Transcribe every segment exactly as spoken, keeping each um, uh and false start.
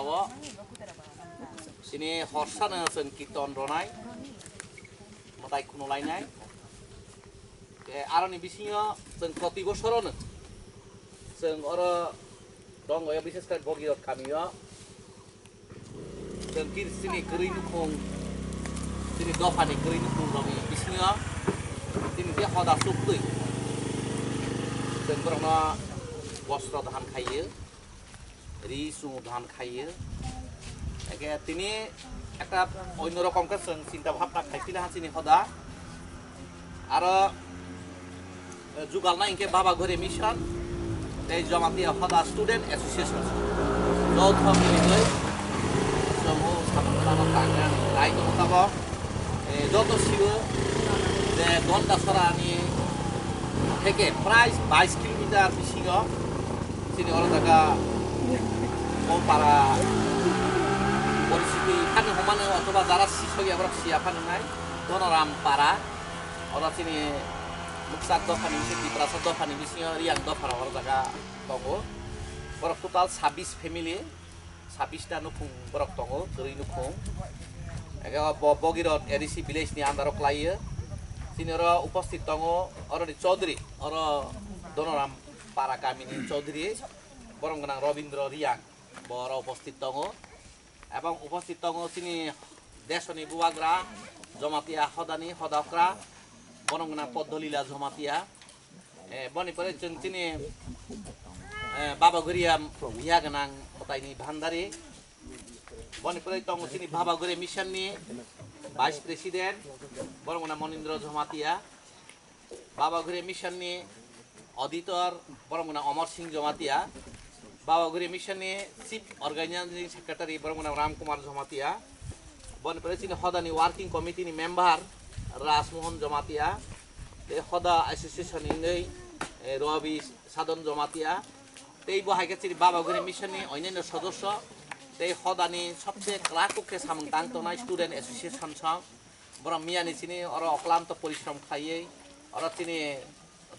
O chini horsano chwng kirton ronai, mwtai khunulainai. Tei aroni bisingo chwng proti bosorono chwng oro Dongoyo, bises khe Bogirot kamio. Chwng kir chini kwrwi nukhung, chini dophani kwrwi nukhung rokni bisingo chini je hoda chuktwi chwng borokno bostro dahan khaio, ri chungo dahan khaio. Eke tini ekta onno rokom khe chwng chinta bhabna khai phi laha chini hoda. Aro jugal na hinkhe Baba Gori Mission tei Jamatia Hoda Student Association joto milwi chwng o samung tangna nai tongo tabok. Eh, joto sibo je Gondasora ni theke prai bais kilometer bisingo chini oro jaga o para poristhiti phano humano othoba jara sisok ya borok siya phano nai Donoram para. Oro chini Muksak dophani bisi, Tiprasa dophani bisingo Riyang dopharok oro jaga tongo. Borok total sabbish family, sabbish ta nukhung borok tongo, kwrwi nukhung. Ege o bo-, Bogirot A D C village ni under o kwlaio. Chini oro uposthit tongo, oroni Chaudhary, oro Donoram para kamini Chaudhary, borom gwnang Robindra Riyang, bo oro uposthit tongo. Ebong uposthit tongo chini desoni bubagra, Jamatia hodani hodokra, borom gwnang Poddolila Jamatia. Eh, boni pore chwng chini, eh, Baba Guriya biya gwnang mwtaini bhandari. Boni pore tongo chini Baba Guriya Mission ni Vice President, borom gwnang Monindra Jamatia. Baba Guriya Mission ni Auditor, borom gwnang Omor Singh Jamatia. Baba Guriya Mission ni Chief Organizing Secretary, borom gwnang Ram Kumar Jamatia. Boni pore chini hodani Working Committee ni member Raj Mohan Jamatia. Tei Hoda Association ni wngwi, eh, Ravi Sadhan Jamatia. Tei bo hai khe chini Baba Guriya Mission ni onyaino sodosyo. Tei hodani sobse kwlakuk khe samung tang tongnai Student Association song. Borok miyani chini oro oklamto porishrom khlaiwi, oro chini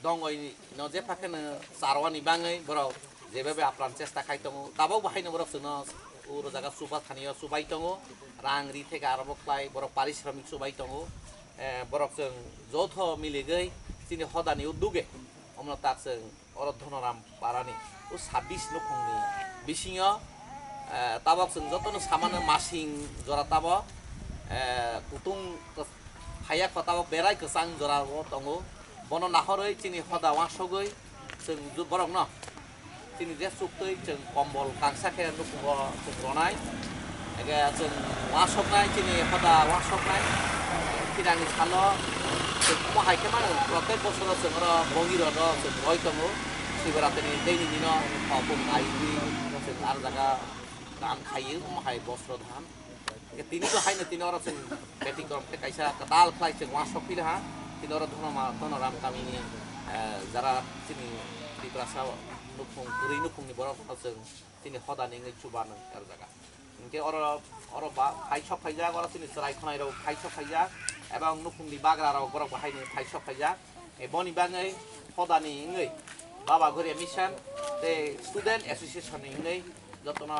dongoi no jepha kheno charwani bangwi borok jebebe apran chesta khai tongo. Tabok bo haino borok chwngno uro jaga chuba thani o chubai tongo. Rang ri theke aro bo khlai borok parishromik chubai tongo. Eh, borok chwng joto miligwi chini hodani uduge omno tak chwng oro Dhonoram parani o sabbish nukhungni bisingo, eh, tabok chwng jotono samano masing jora tabok, eh, kutung kos-, phaiya kho tabok berai kwchang jora o tongo. Bono nahorwi chini hoda wansogwi chwng ju-, borokno chini je chuktwi chwng kombol kangsa khe nukhungo chwng ronai. Ege chwng wasoknai, chini hoda wasoknai. Phirani salo chwng omo hai khe mano, protek bosoro chwng oro bogirok no chwng roi tongo. Shivaratri ni tei ni dino hopung nai ri chwng ar jaga dan khaiwi omo hai bosro dan. Ege tini bo haino tini oro chwng betikom khe kaisa kwtal khlai chwng wasok phi laha. Tini oro Dhonoma-, Dhonoram kamini, eh, jara chini Tiprasa nukhung, kwrwi nukhungni borok no chwng chini hoda ni wngwi chuba nang er jaga. Hinkhe oro, oro ba phai sok phaijak, oro chini chwrai khwnai rok phai sok phaijak, ebong nukhungni bagra rok borok bo haino phai sok phaijak. E boni bagwi hoda ni wngwi Baba Guriya Mission tei Student Association ni wngwi jotono